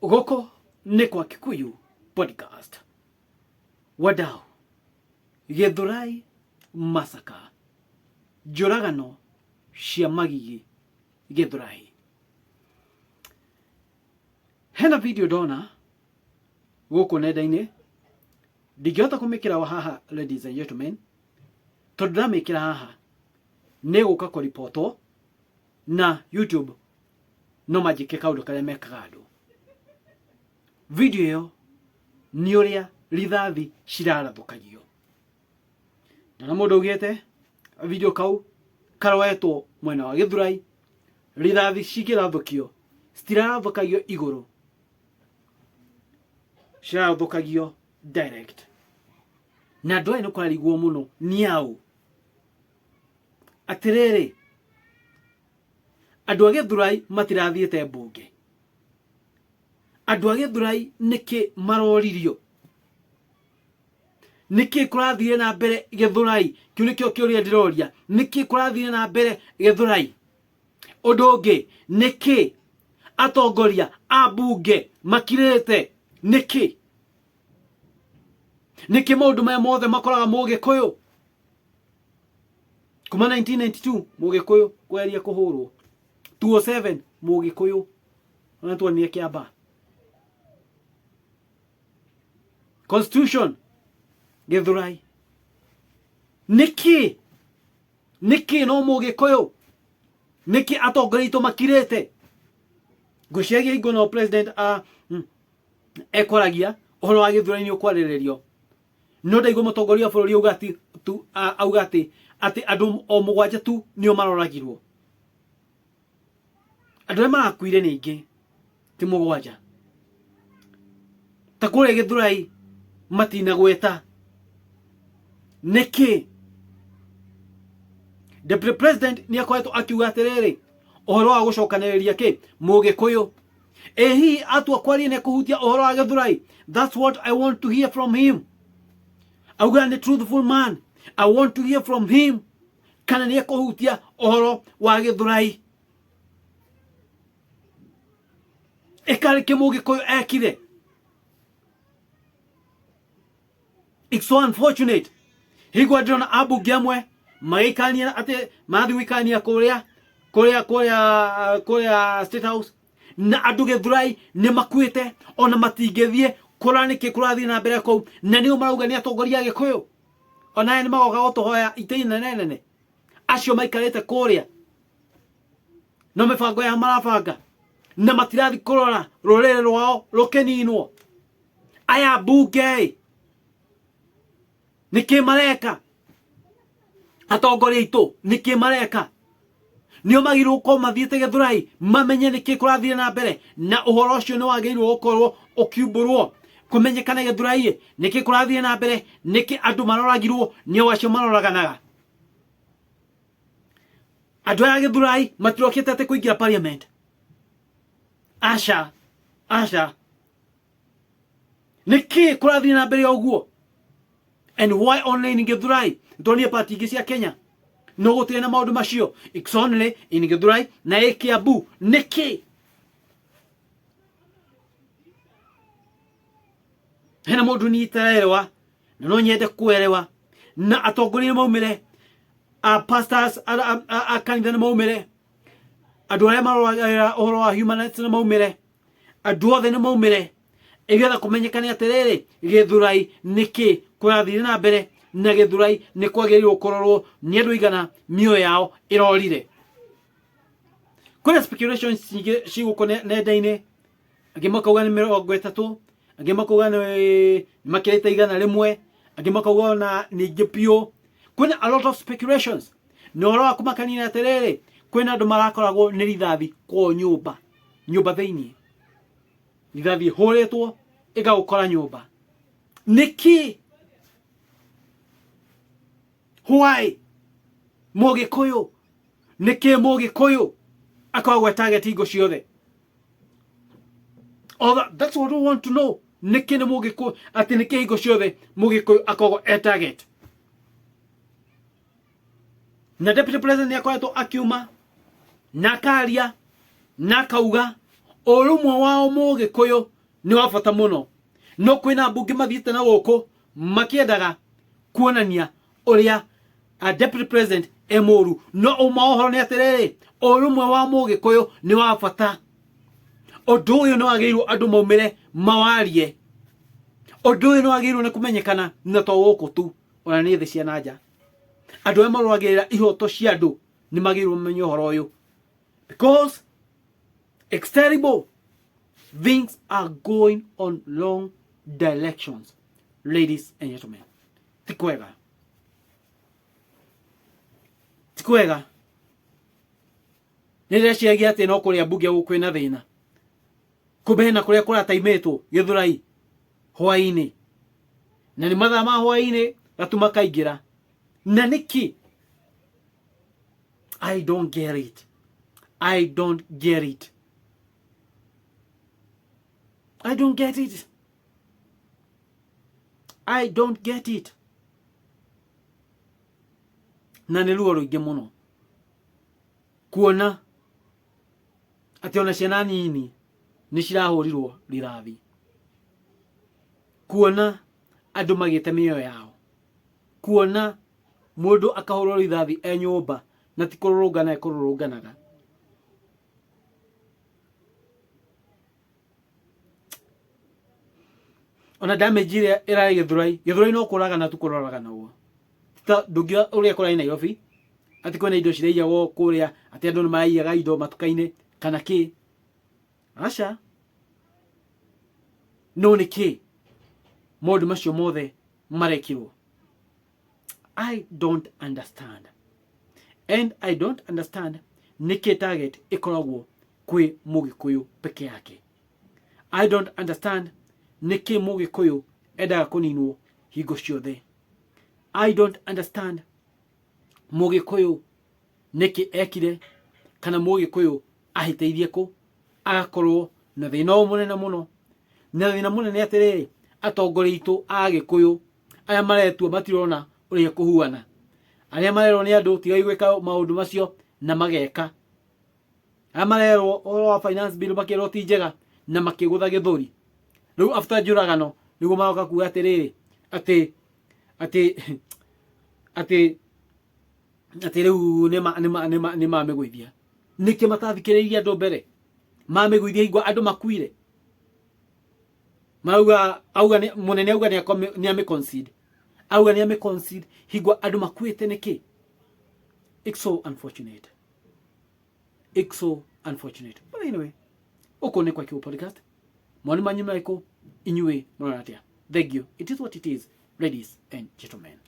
Gũkũ nĩ kwa Kikuyu Podcast. Wadau, Gĩthũrai Massacre, njũragano cia magigi Gĩthũrai. Hena video ndona gũkũ nenda-inĩ, ndingĩhota kũmĩkĩra haha ladies and gentlemen, tondũ ndamĩkĩra haha nĩ gũka kũribotwo na YouTube no manjĩke kaũndũ karĩa mekaga andũ. Video ĩyo nĩ ũrĩa rithathi cirarathũkagio. Ndona mũndũ augĩte video kau karoetwo mwena wa Gĩthũrai, rithathi cikĩrathũkio citirathũkagio igũrũ, cirathũkagio direct. Na andũ aya nĩ kũrarigwo mũno nĩ aũ. Atĩrĩrĩ, andũ a Gĩthũrai matirathiĩte mbunge. Andũ a Gĩthũrai nĩkĩ maroririo? Nĩkĩ kũrathire na mbere Gĩthũrai? Kĩu nĩkĩo kĩũria ndĩroria. Nĩkĩ kũrathire na mbere Gĩthũrai? Ũndũ ũngĩ, nĩkĩ atongoria a mbunge makirĩte? Nĩkĩ? Nĩkĩ maũndũ maya mothe makoraga Mũgĩkũyũ? Kuma 1992 Mũgĩkũyũ kũgeria kũhũrwo. 207 Mũgĩkũyũ ona tuonire Kĩambaa. Constitution Gĩthũrai. Nĩkĩ? Nĩkĩ no Mũgĩkũyũ? Nĩkĩ atongoria aitũ makirĩte? Ngwĩciragia hingo no president ekwaragia ũhoro wa Gĩthũrai nĩ ũkwarĩrĩrio. No ndaigua mũtongoria wa bũrũri auga atĩ tu, auga atĩ atĩ andũ o mũgwanja tu nĩo maroragirwo. Andũ arĩa marakuire nĩ aingĩ ti mũgwanja. Ta kũrĩa Gĩthũrai matinagweta. Nĩkĩ? Deputy President nĩ akoretwo akiuga atĩrĩrĩ, ũhoro wa gũcokanĩrĩria kĩ Mũgĩkũyũ. Ĩ hihi atua kwaria nĩ ekũhutia ũhoro wa Gĩthũrai? That's what I want to hear from him. Auga nĩ truthful man. I want to hear from him kana nĩ ekũhutia ũhoro wa Gĩthũrai. Ĩkarĩ kĩ Mũgĩkũyũ ekire? It's so unfortunate. Higua ndĩrona ambunge amwe magĩikania atĩ marathiĩ gũikania kũrĩa kũrĩa kũrĩa kũrĩa State House na andũ Gĩthũrai nĩ makuĩte ona matingĩthiĩ kũrora nĩkĩ kũrathiĩ na mbere kũu, na nĩo marauga nĩ atongoria a Gĩkũyũ. Ona aya nĩ magoka gũtũhoya itĩ nene nene, acio maikarĩte kũrĩa no mĩbango ya marabanga na matirathi kũrora rũrĩrĩ rwao rũkĩninwo. Aya mbunge nĩkĩ mareka? Atongoria aitũ nĩkĩ mareka? Nĩo magĩrĩirwo gũkorwo mathiĩte Gĩthũrai mamenye nĩkĩ kũrathire na mbere, na ũhoro ũcio nĩ wagĩrĩirwo gũkorwo ũkiumbũrwo kũmenyekane Gĩthũrai nĩkĩ kũrathire na mbere, nĩkĩ andũ maroragirwo, nĩo acio maroraganaga. Andũ aya a Gĩthũrai matirokĩte atĩ kũingĩra parliament. Aca, aca. Nĩkĩ kũrathiĩ na mbere ũguo? And why only in Githurai? Tuonie party ingĩ cia Kenya no gũtirĩ na maũndũ macio. It's only in Githurai na ĩ Kiambu. Nĩkĩ? Hena mũndũ niĩ itarerewa na no nyende kuerewa, na atongoria nĩ maumĩre, a pastors a kanitha nĩ maumĩre, andũ arĩa maroragĩra ũhoro wa human rights nĩ maumĩre, andũ othe nĩ maumĩre igetha kũmenyekane atĩrĩrĩ, Gĩthũrai nĩkĩ kũrathire na mbere, na Gĩthũrai nĩ kwagĩrĩirwo kũrorwo nĩ andũ aigana mĩoyo yao ĩrorire. Kwĩna speculations nyingĩ ci gũkũ nenda-inĩ, angĩ makauga nĩ 30, angĩ makauga nĩ makĩrĩte 100, angĩ makauga ona ningĩ biũ. Kwĩna a lot of speculations. Na ũhoro wa kũmakania nĩ atĩrĩrĩ, kwĩna andũ marakoragwo nĩ rithathi kwao nyũmba, nyũmba thĩinĩ. Rithathi ĩhũrĩtwo ĩgagũkora nyũmba. Nĩkĩ? Why? Mũgĩkũyũ, nĩkĩ Mũgĩkũyũ akoragwo e target hingo ciothe? All that, that's what we want to know. Nĩkĩ nĩ Mũgĩkũyũ, atĩ nĩkĩ hingo ciothe Mũgĩkũyũ akoragwo e target? Na deputy president nĩ akoretwo akiuma na akaria na akauga Ũrũmwe wa Mũgĩkũyũ nĩ wa bata mũno. No kwĩna mbunge mathiĩte na gũkũ makĩendaga kuonania ũrĩa a deputy president e mũru. No ũma wa ũhoro nĩ atĩrĩrĩ, ũrũmwe wa Mũgĩkũyũ nĩ wa bata. Ũndũ ũyũ nĩ wagĩrĩirwo andũ maumĩre mawarie. Ũndũ ũyũ nĩ wagĩrĩirwo nĩ kũmenyekana na to gũkũ tu, ona nĩ thĩ cia na nja. Andũ arĩa marũagĩrĩra ihoto cia andũ nĩ magĩrĩirwo mamenye ũhoro ũyũ, because it's terrible. Things are going on wrong directions, ladies and gentlemen. Ti kwega, ti kwega. Nĩ ndĩreciragia atĩ no kũrĩa mbunge kwĩna thĩna, kumbe hena kũrĩa kũrataimĩtwo Gĩthũrai hwaĩ-inĩ, na nĩ mathaa ma hwaĩ-inĩ gatuma kaingĩra. Na nĩkĩ? I don't get it. I don't get it. I don't get it. I don't get it. Na nĩ ruo rũingĩ mũno kuona atĩ ona ciana nini nĩ cirahũrirwo rithathi, kuona andũ magĩte mĩoyo yao, kuona mũndũ akahũrwo rithathi e nyũmba na ti kũrũrũngana ekũrũrũnganaga. Ona damage ĩrĩa ĩrarĩ Gĩthũrai, Gĩthũrai no kũragana tu kũroragana ũguo. Ta ndũngiuga ũrĩa kũrarĩ Nairobi atĩ kwĩna indo ciraiyagwo kũrĩa, atĩ andũ nĩ maraiyaga indo matuka-inĩ kana kĩ. Aca. No nĩ kĩ maũndũ macio mothe marekirwo? I don't understand. And I don't understand nĩkĩ target ĩkoragwo kwĩ Mũgĩkũyũ peke yake. I don't understand nĩkĩ Mũgĩkũyũ endaga kũninwo hingo ciothe. I don't understand Mũgĩkũyũ nĩkĩ ekire, kana Mũgĩkũyũ ahĩtĩirie kũ agakorwo na thĩna ũyũ mũnene mũno. Na thĩna mũnene atĩrĩrĩ, atongoria aitũ a Gĩkũyũ arĩa maretua matirona ũrĩa kũhuana, arĩa marerwo nĩ andũ tigai gwĩka maũndũ macio na mageka, arĩa marerwo ũhoro wa finance bill makerwo ti njega na makĩgũtha gĩthũri. Rĩu after njũragano nĩguo maroka kuga atĩrĩrĩ, atĩ atĩ atĩ atĩ rĩu nĩ mamĩgũithia. Nĩkĩ matathikĩrĩirie andũ mbere? Mamĩgũithia hingo andũ makuire. Marauga auga nĩ mũnene auga nĩ amĩ concede. Auga nĩ amĩ concede hingo andũ makuĩte nĩkĩ? It's so unfortunate. It's so unfortunate. But anyway, ũkũ nĩ kwa Kiu Podcast. Mawoni manyu marĩkũ? Inyuĩ mũrona atĩa? Thank you. It is what it is, ladies and gentlemen.